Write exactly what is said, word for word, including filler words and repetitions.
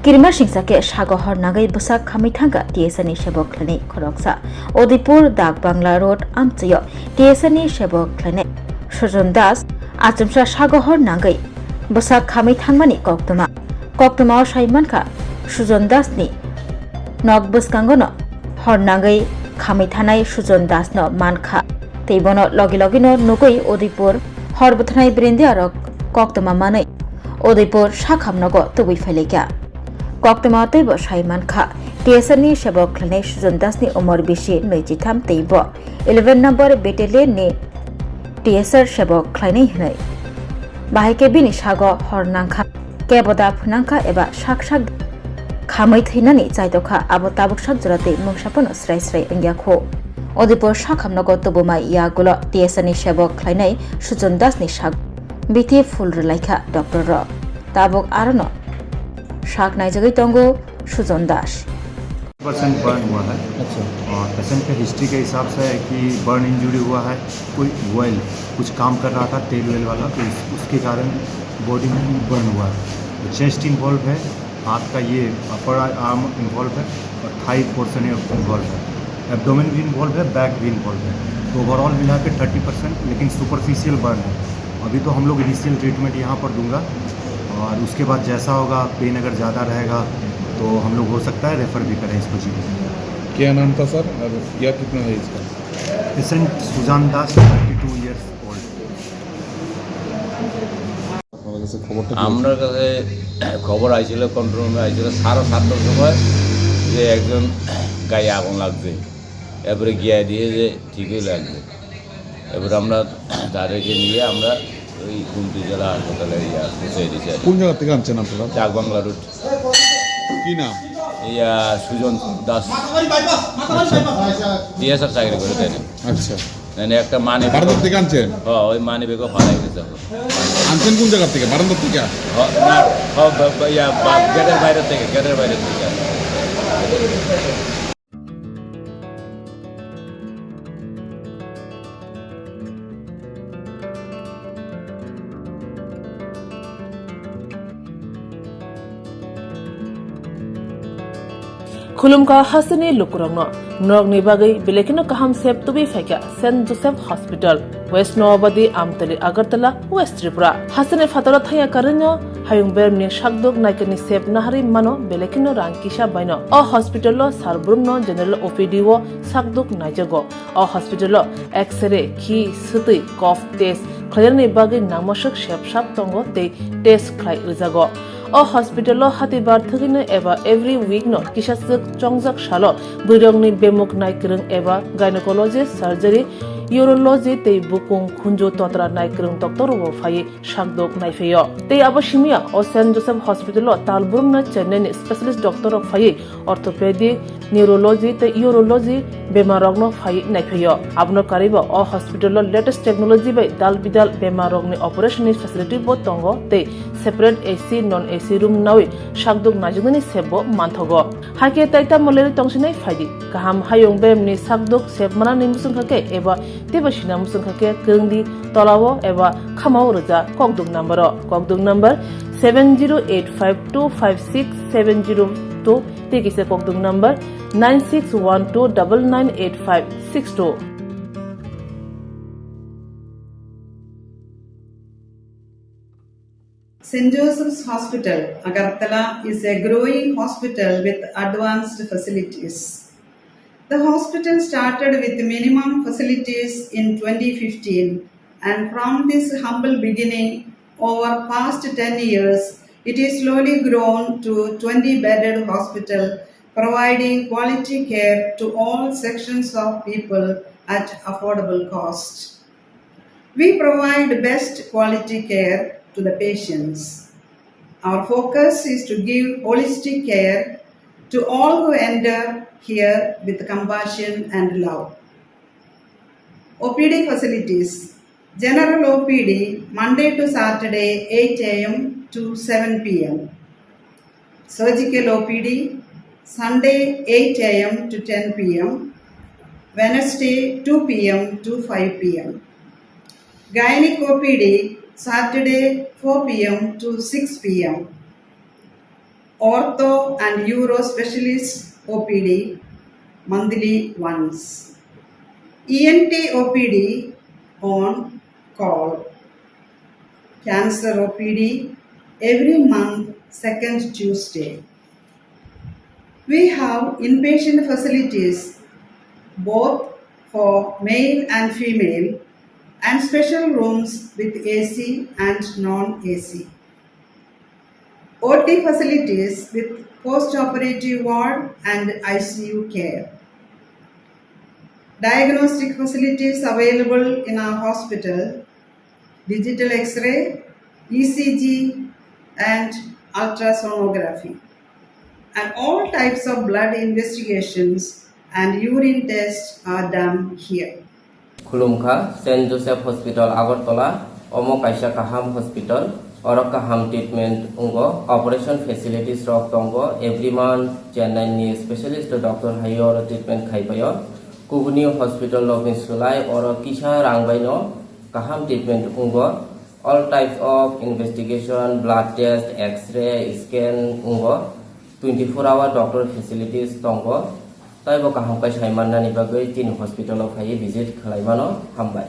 Kirima singsa khe sago hor nangwi bwsak khamwi thangkha T S R ni sebok khlainai khoroksa. Udaipur Dak Bangla Road amchaio T S R ni sebok khlainai Sujon Das achomsa sago hor nangwi bwsak khamwi thangmani koktwma. Koktwmao sai mankha Sujon Das ni nok bwskango no hor nangwi khamwi thanai Sujon Das no mankha. Tei bono logi logi no nugwi Udaipur hor bwthanai brindia rok koktwma manwi Udaipur sakhamnogo tubui phailaikha. Koktwma teibo sai mankha, T S R ni sebok khlainai Sujon Das ni umor bisi nwichitham tei bo eleven number battalion ni T S R sebok khlainai hwnwi. Bahai khe bini sago hor nangkha, kebo da phwnangkha eba sak sak khamwi thwinani chaitokha, abo tabuk sak jora tei mungsa phano srai srai wngya khu. Udaipur sakhamnogo tubumai yagulo T S R ni sebok khlainai Sujon Das ni sak bithi phul rwlaikha doctor rok. Tabuk arono sak naijagwi tongo Sujon Das. Percent burn हुआ है। अच्छा। और पेशेंट के हिस्ट्री के हिसाब से है कि बर्न इंजरी हुआ है, कोई वेल कुछ काम कर रहा था, तेल वेल वाला, तो उस, उसके कारण बॉडी में बर्न हुआ है। तो चेस्ट इन्वॉल्व है, हाथ का ये अपर आर्म इन्वॉल्व है और थाई पोर्शन इन्वॉल्व है, एब्डोमेन भी इन्वॉल्व है, बैक भी इन्वॉल्व है। तो ओवरऑल मिला के थर्टी परसेंट, लेकिन सुपरफिशियल बर्न है। अभी तो हम लोग इनिशियल ट्रीटमेंट यहाँ पर दूंगा और उसके बाद जैसा होगा, पेन अगर ज़्यादा रहेगा तो हम लोग हो सकता है रेफर भी करें इसको जी। क्या नाम था सर और ईयर कितना है इसका? पेशेंट सुजान दास, थर्टी टू ईयर्स ओल्ड। আপনার কাছে খবরটা কি আমার কাছে খবর আইছিল, কন্ট্রোল রুমে আইছিল সাড়ে সাতটার সময় যে একজন গায়ে আগুন লাগছে, এরপরে গিয়ে দিয়ে যে ঠিকই লাগছে। এবার আমরা তাদেরকে নিয়ে আমরা ওই গুমতি জেলা হাসপাতালে ইয়া পৌঁছে দিয়েছি আর কি। কোন জায়গা থেকে আনছেন আপনারা? ডাক বাংলা রুট। কি নাম? ইয়া সুজন দাস, টিএসআর চাকরি করে তাই না? আচ্ছা। মানে একটা মানি ভারতের থেকে আনছেন? হ্যাঁ, ওই মানি ব্যাগও ফালাই গেছে এখন। আনছেন কোন জায়গা থেকে? বারান্দার থেকে? হ-, না, হ-, বা-, বা-, ইয়া, বা-, গেটের বাইরে থেকে, গেটের বাইরে থেকে। Khulumkha hasteni lukurokno, norokni bagwi belai kheno kaham sep tubui phaikha Saint Joseph Hospital, West Noabadi, Amtali, Agartala, West Tripura. Hasteni phataro thangya karwino hayung bermni sakduk naikani sep naharwi mano belai kheno rang kisa baino. O hospital o sal brumno general O P D o sakduk naijago. O hospital o X-ray, khi, swtwi, cough test khlainani bagwi nangmaswk sep sap tongo tei test khlai rwjago. O hospital o hatibar thwgwino eba every week no kisaswk chongjak salo bwrwirokni bemuk naikwrwng eba gynecology, surgery, urology tei bukung khunju totra naikwrwng doctor rokbo phaiwi sakdok naiphaio. Tei abo simiya o Saint Joseph Hospital o tal brumno Chennai ni specialist doctor rok phaiwi orthopedic, neurology tei urology bemar rokno phaiwi naiphaio. Abono karwibo o hospital o latest technology bai dal bidal bemar rokni operation ni facility bo tongo tei separate A C, non A C room nawi sakdok naijwknani sep bo manthogo. Haikhe tai tamo lerwi tongsinai phaidi. Kaham hayung beremni sakdok sep manani muchungkha khe eba teibo sina muchungkha khe kwrwngdi tolao eba khamao rwja kokduk number o. Kokduk number seven zero eight five two five six seven zero two tei kisa kokduk number nine six one two double nine eight five six two. Saint Joseph's Hospital, Agartala is a growing hospital with advanced facilities. The hospital started with minimum facilities in twenty fifteen, and from this humble beginning, over past ten years, it is slowly grown to twenty bedded hospital, providing quality care to all sections of people at affordable cost. We provide best quality care to the patients. Our focus is to give holistic care to all who enter here with compassion and love. O P D facilities. General O P D, Monday to Saturday, eight A M to seven P M. Surgical O P D, Sunday, eight A M to ten P M, Wednesday, two P M to five P M. Gynec O P D, Saturday, four P M to six P M. Ortho and Uro Specialist O P D monthly once. E N T O P D on call. Cancer O P D every month, second Tuesday. We have inpatient facilities both for male and female and special rooms with A C and non-A C. O T facilities with post-operative ward and I C U care. Diagnostic facilities available in our hospital: digital X-ray, E C G, and ultrasonography. And all types of blood investigations and urine tests are done here. Khulumkha, Saint Joseph Hospital Agartala, omo kaisa kaham hospital, oro kaham treatment wngo, operation facilities rok tongo, every month Chennai ni specialist doctor hai oro treatment khai paio. Kubuni hospital rok ni slai oro kisa rang bai no kaham treatment wngo. All types of investigation, blood test, X-ray, scan wngo. Twenty four hour doctor facilities tongo. Taibo kaham khe sai mannani bagwi chini hospital o phaiwi visit khlai mano. Hambai.